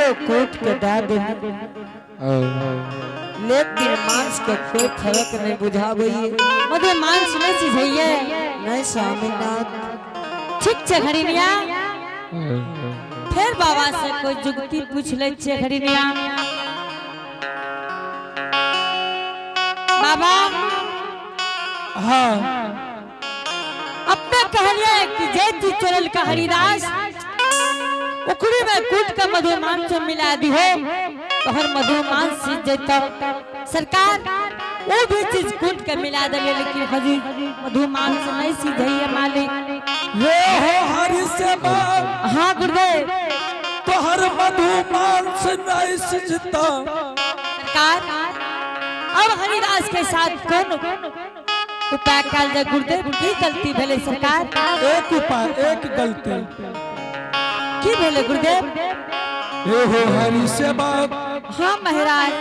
उहो कूट के दए देली, लेकिन मांस के कोई फर्क नहीं बुझाबैये। मधु मांस नहीं सिझैये? नहीं स्वामीनाथ। ठीक छै हरिणिया, फिर बाबा से कोई जुगती पूछ लै छियै। हरिणिया, बाबा। हाँ। अपने कहलिए कि जे चीज चोरल का हरिदास, ओकरे में कूट के मधु मांस मिला दिहो, तोहर मधु मांस सीज जैतो। सरकार, वो भी चीज कूट के मिला दिलिए, लेकिन हजूर मधु मांस नहीं सीझैये मालिक। ये हो हरि सेवक। हाँ गुरुदेव। तोहर मधु मांस नहीं सिजता। सरकार, अब हरिदास के साथ कौन उपाय कयल जाय गुरुदेव? की गलती भेलै सरकार? एक उपाय, एक गलती। की भेलै गुरुदेव? हे हो हरि सेवक। हाँ महाराज।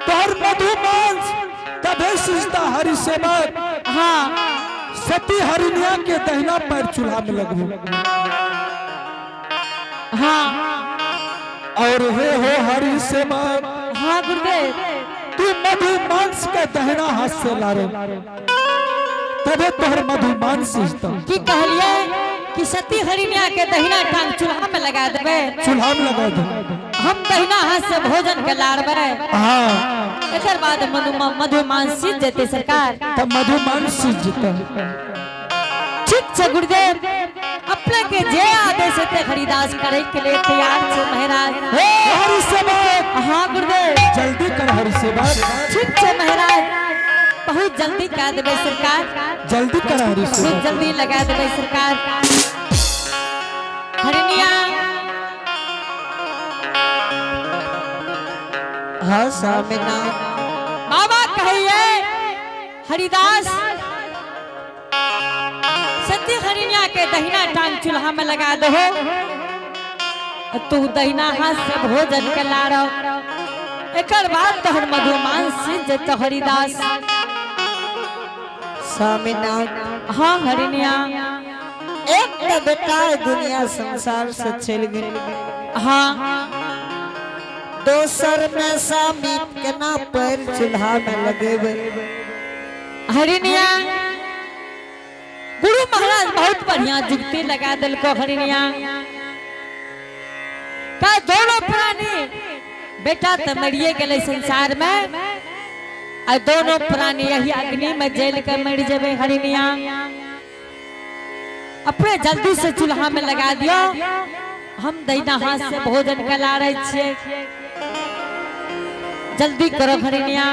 तोहर मधु मांस तभे सिजता हरि सेवक, सती हरिणिया के दहिना पैर चूल्हा में लगबो। और हे हो हरि सेवक, हाँ गुरुदेव। तू मधु मांस के दहिना हाथ से लारो, तबे तोहर मधु मांस सिजता। की कहलिए कि सती हरिणिया के दहिना टांग चूल्हा में लगा देबै? चूल्हा में लगा दो। हम दहिना हाथ से भोजन के लारबै? हाँ। एकर बाद मधु मधु मांस सीज जेतै सरकार? तब मधु मांस सिज जेता। ठीक छै गुरुदेव, अपने के जे आदेश हेतै हरिदास करे के लिए तैयार छै महाराज। हे हरि सेवक। हाँ गुरुदेव। जल्दी कर हरि सेवक। ठीक छै महाराज, बहुत जल्दी कह देबै सरकार। जल्दी कर हरि बहुत सेवक। जल्दी लगा देबै सरकार। हरिणिया। हाँ स्वामीनाथ। बाबा कहिए, हरिदास, सती हरिणिया के दहिना टांग चूल्हा में लगा दो, तू दहिना हाथ से भोजन के लारो, एकर बाद तोहर मधुमांस सिज जेतो हरिदास। स्वामीनाथ। हाँ हरिणिया। एक तऽ बेटा दुनिया संसार से चलि गेल। दोसर में स्वामी केना पैर चूल्हा में लगेबै? हरिणिया, गुरु महाराज बहुत बढ़िया जुगती लगा दिलको हरिणिया का। दोनों प्राणी, बेटा तो मरिए गेले संसार में आ दोनों प्राणी यही अग्नि में जल के मर जेबे। हरिणिया, अपने जल्दी से चूल्हा में लगा दियो, हम दहिना हाथ से भोजन कला रहे छियै। जल्दी करो हरिणिया।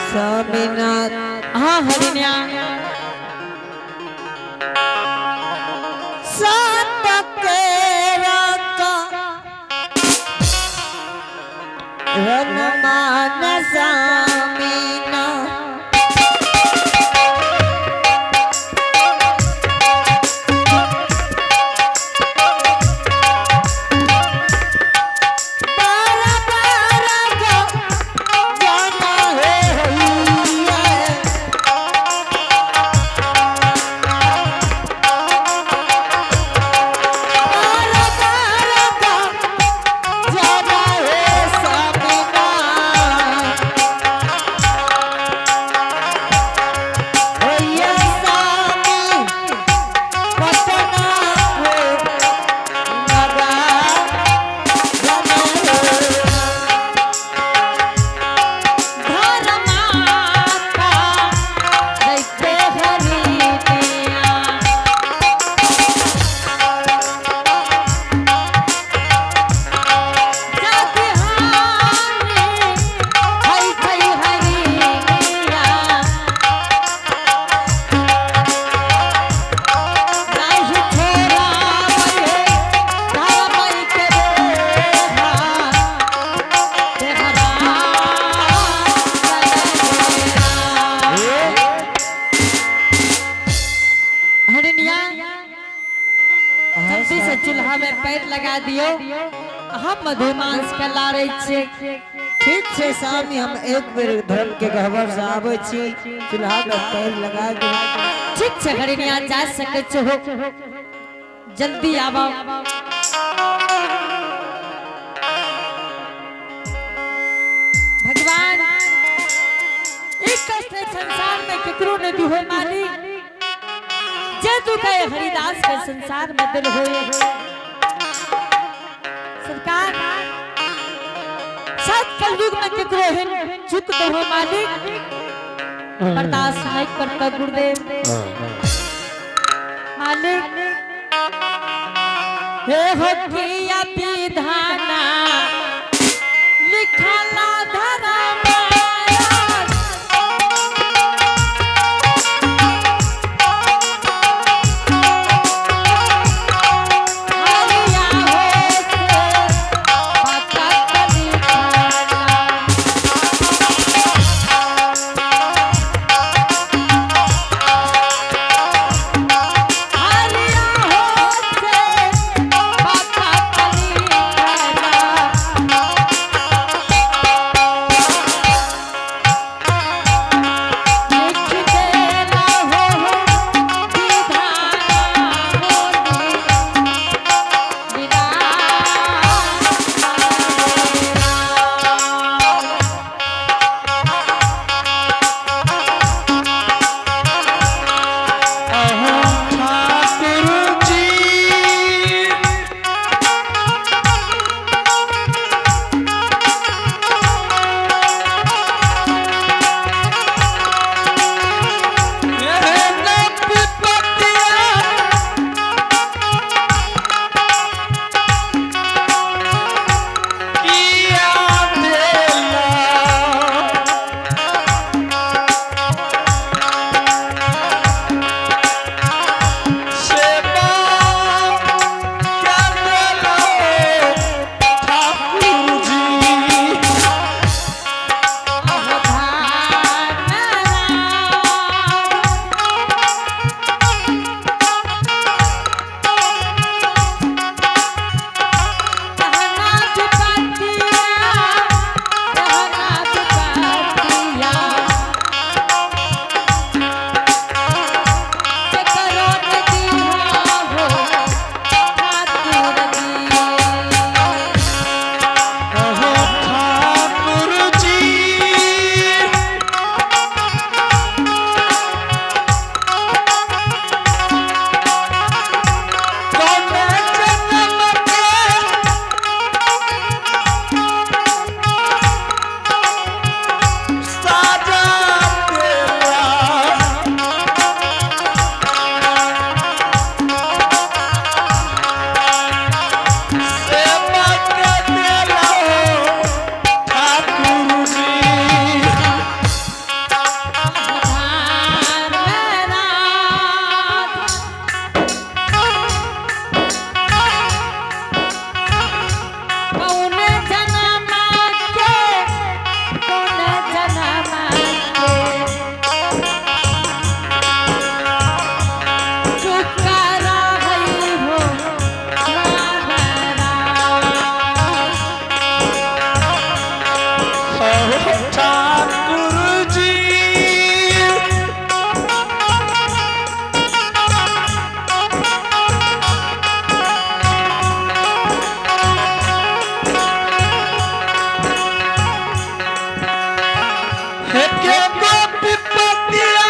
स्वामीनाथ। हाँ हरिणिया। सात के रका रनमान स्वामीना। बार बार गो जाना है हैया। बार बार गो जाना है स्वामीना। हैया स्वामी पटना को नगा धर्माता दैते हरिणिया। जाति हानि है छै हरिणिया। नाही छोड़ा धर्म के देहा, देहरा। हरिणिया, जल्दी से चूल्हा में पैर लगा दियो, हम मधुमांस के ला रहे छियै। ठीक छै स्वामी, हम एक बेर धर्म के गहबर से आबै छी, चूल्हा में पैर लगा दे। ठीक छै हरिणिया, जा सकै छहो, जल्दी आबो। दुख है हरिदास के संसार में दिल होए। सरकार सात कलयुग में केकरो हेन चुक दो मालिक, बर्दाश्त नहीं करता गुरुदेव मालिक। हे हो किया विधाना लिखला धर्म। हरिया हो से पता लिखला। हरिया हो से पता लिखला। लिख देला हो विधाना मोनी विधाना। ठाकुर जी एहन विपत्तिया किया देला। सेवा क्या देला ठाकुर जी। अहो ठाकुर जी। कौन जन्म के साजा देला। सेवा के देला ठाकुर जी। कौन जन्म के, कौन जन्म के चुकारा है हो अहो ठाकुर जी। हे के गो विपत्तिया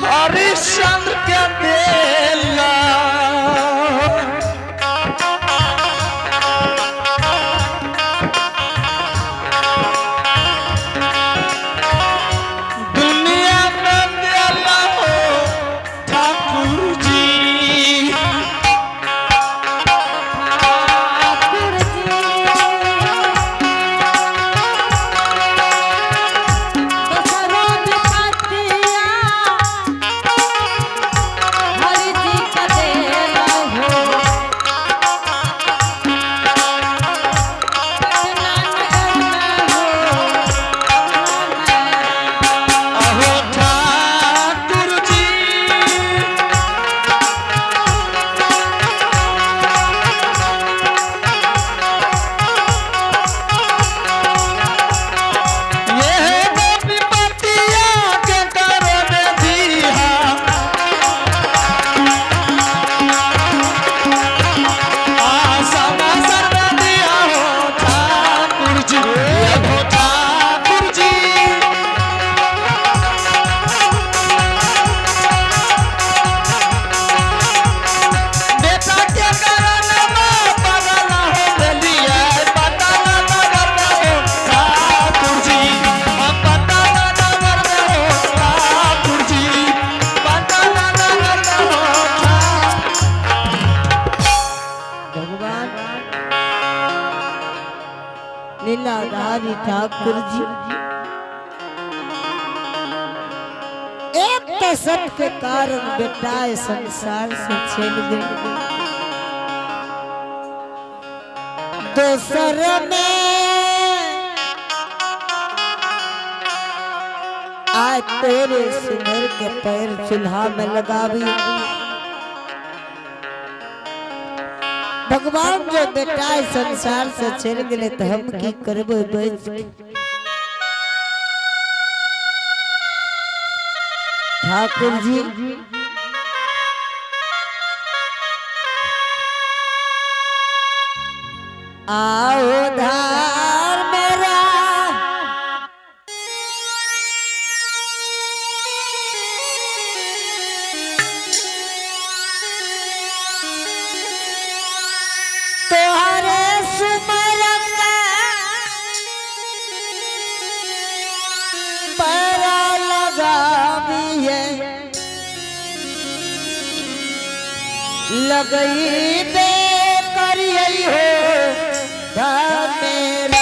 हरिश्चंद्र के देला। दुनिया में देला हो ठाकुर जी। ठाकुर जी दसरो विपत्तिया हरि। ठाकुर जी, एक तो सत के कारण बेटा इस संसार से चल गए, दोसर में आज तेरे सिमर के पैर चूल्हा में लगावी। भगवान जो बेटा इस संसार से चल गए तो हम की करबे बच के? ठाकुर जी आओ धार मेरा तोहरे सुमरन पैरा लगाविए लगई बे करिए हो धार मेरा।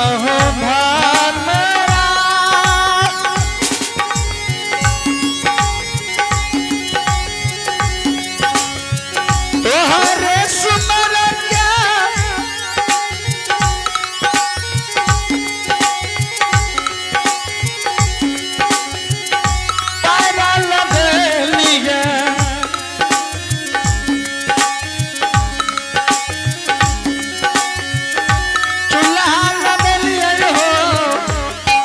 अहो भार मेरा तोहरे सुमर क्या पारा लगलिए चूल्हा लगलिए हो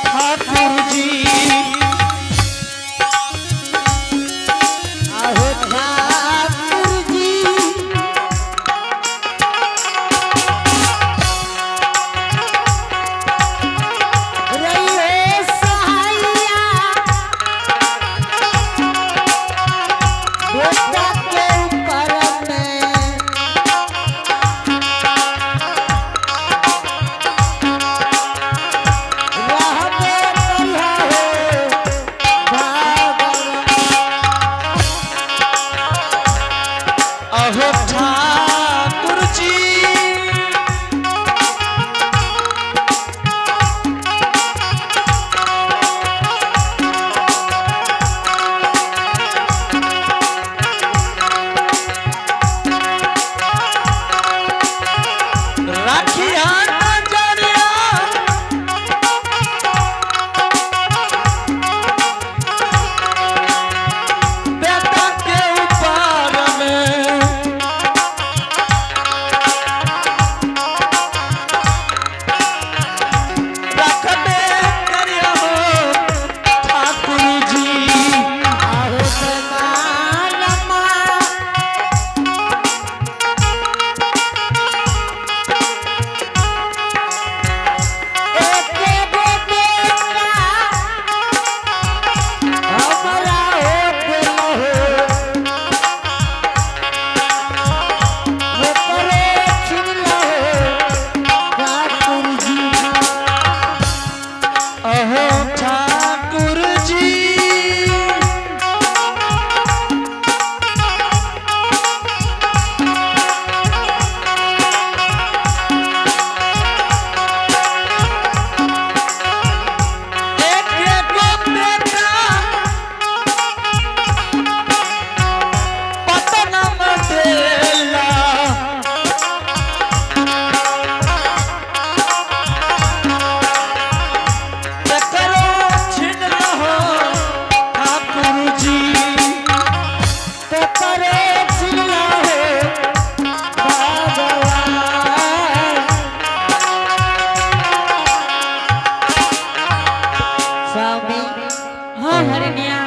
ठाकुर जी। आहो ठाकुर जी रहियो सहाइया बेटा के ऊपर में रहबे करिहा हो भगवान। अहो ठाकुर जी राखिया नजरिया बेटा के ऊपर में रखबे करिया हो ठाकुर जी। आहो प्रेमानमा एके गो बेटा हमरा होत लहो, ओकरे छीन लहो ठाकुर जी। अहो ठाकुर जी एक एगो बेटा पटना में देला करो छिन रहो ठाकुर जी। तोकरे छीन लहो भगवान। स्वामी हाँ हरिणिया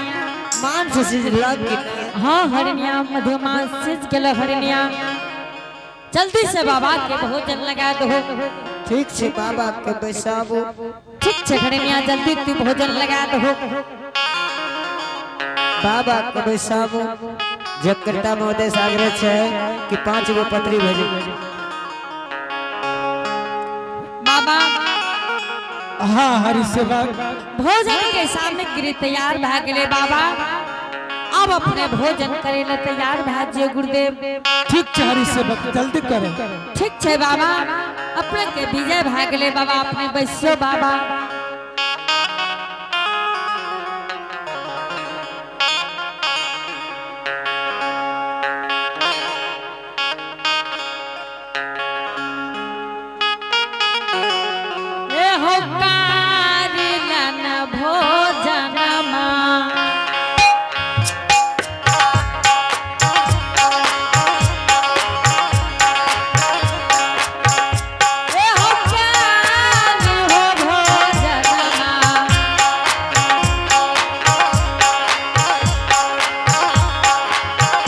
मांस सिजला कि नहीं? हाँ हरिणिया मधुमास सिज गेल हरिणिया। जल्दी से बाबा के भोजन लगा दो। ठीक छे बाबा के बैसाबू। ठीक छे हरिणिया, जल्दी तू भोजन लगा दो। बाबा के बैसाबू। जगकर्ता महोदय से आग्रह छे कि 5 गो पत्री भेजू। बाबा हाँ हरि सेवक भोजन के सामग्री तैयार भए गेलै बाबा। अब अपने भोजन करे ला तैयार भए जियो गुरुदेव। ठीक छै हरि सेवक, जल्दी करे। ठीक छै बाबा, अपने के विजय भए गेलै बाबा, अपने बैसियो बाबा। ए हो कारिलन भोजनमा। ए हो काल हो भोजनमा।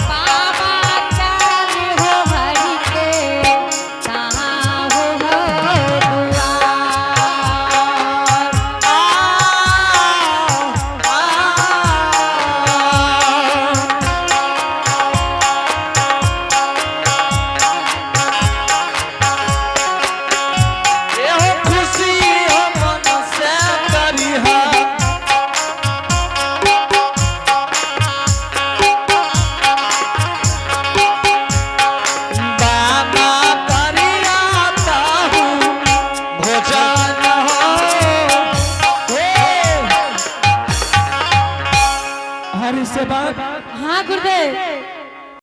बाबा काल हो हरि के कहाँ हो दुआर। एहो खुशी हो मन से करिहा। बाबा करिया ताहू भोजन हो। हरि सेवक। हाँ गुरुदेव।